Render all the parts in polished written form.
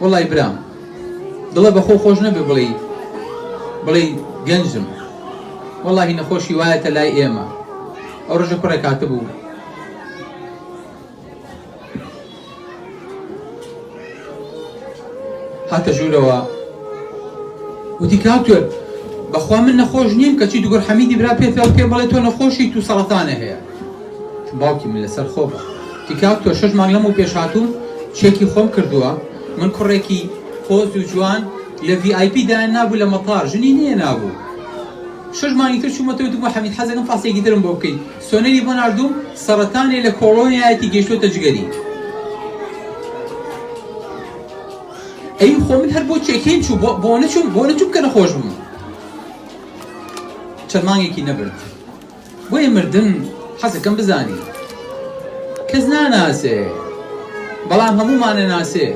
وەڵای برام دڵە بەخۆ خۆش نەبێ بڵێی بڵێی گەنجم وەڵاهی نەخۆشی وایەتە لای ئێمە ئەو ڕۆژە کوڕێک هاتبوو هاتە ژوورەوە وتی کاک تۆر بەخوا من نەخۆش نیم کەچی دکتۆر حەمیدی برا پێت پێم بڵێ تۆ نەخۆشی تو سەڵەتانە هەیە باوکی من لەسەر خۆ بە وتی کاک تۆ شەش مانگ لەمەو پێش هاتووم چێکی خۆم کردووە من کوڕێکی پۆز و جوان لە ڤی ئای پی دایان نابوو لە مەتار ژنی نەیە نابوو شەش مانگی تر چوومەتەوە وتم حەمید حەزەکەم فاسێکی ترم بۆ بکەی سۆنەری بۆ ناردووم سەڕەتانێ لە کۆڵۆنیایەتی گەیشتۆتە جگەری ئەی خۆ من هەر بۆ چێکین چوو بۆ نەچووم بۆ نەچووم کە نەخۆش بووم چەند مانگێکی نەبرد بۆیە مردن حەزەکەم بزانی کەس ناناسێ بەڵام هەموومان ئەناسێ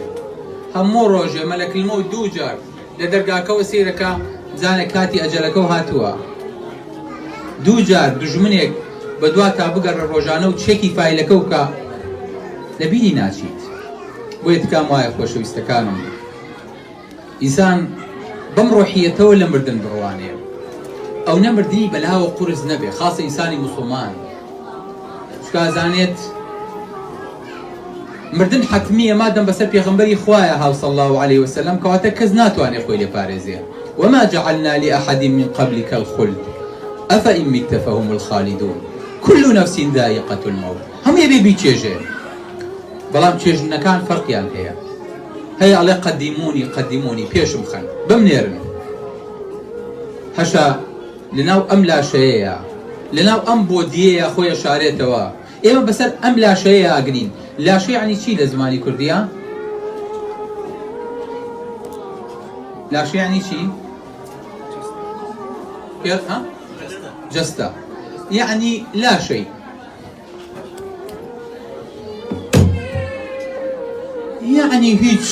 هەموو ڕۆژێ مەلەک الموت دوو جار لە دەرگاکەوە سەیرەکا بزانێ کاتی ئەجەلەکەو هاتووە دوو جار دوژمنێک بەدواتا بگەڕێ ڕۆژانە و چێکی فایلەکەو بکا لەبیری ناچیت بۆیە تکام وایە خۆشەویستەکانم ئینسان بەم ڕۆحیەتەوە لە مردن بڕوانێ ئەونە مردنی بەلاوە قورس نەبێ خاصە ئینسانی موسڵمان چونکە ئەزانێت مردن حەتمیە مادەم بەسەر پێغەمبەری خوایە هاو صلی الله علیه وسلم کەواتە کەس ناتوانێ خۆی لێ پارێزێ وما جعلنا لأحد من قبلك الخلد أفإن مت فهم الخالدون كل نفس ذائقة الموت هەمووی بێ بیچێژێ بەڵام چێژنەکان فەرقیان هەیە هەیە ئەڵێ قەدیمونی قەدیمونی پێشم خەن بمنێرن هەشە لەناو ئەم لاشەیەیە لەناو ئەم بۆدیەیە خۆی ئەشارێتەوە ئێمە بەسەر ئەم لاشەیە ئەگرین لاشە یعنی چی لە زمانی کوردیە لاشە یعنی چی جەستە یعنی لاشەی یەعنی هیچ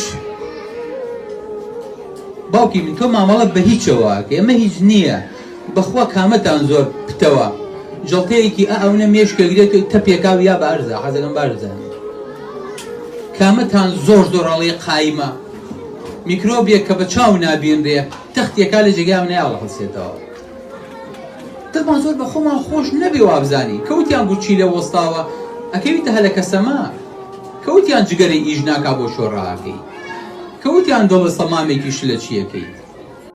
باوکی من تۆ مامەڵە بە هیچەوە ئەکەی ئەمە هیچ نییە بەخوا کامەتان زۆر پتەوە جڵتەیەکی ئە ئەونە مێشکێک دێت و تەپێکاو یا بە ئەرزە حەزەکەم باش بزانم کامەتان زۆر زۆر ئەڵێ قایمە میکرۆبێک کە بە چاو نابینرێ تەختێکا لە جێگای ئەو نایاڵە هەڵسێتەوە دڵمان زۆر بە خۆمان خۆش نەبێ وابزانی کەوتیان گورچیلە وەستاوە ئەکەویتە هەلەکە سەما کەوتیان جگەرەی ئیش ناکا بۆ شۆڕاکەی کەوتیان دڵە سەمامێکی شلە چیەکەیت.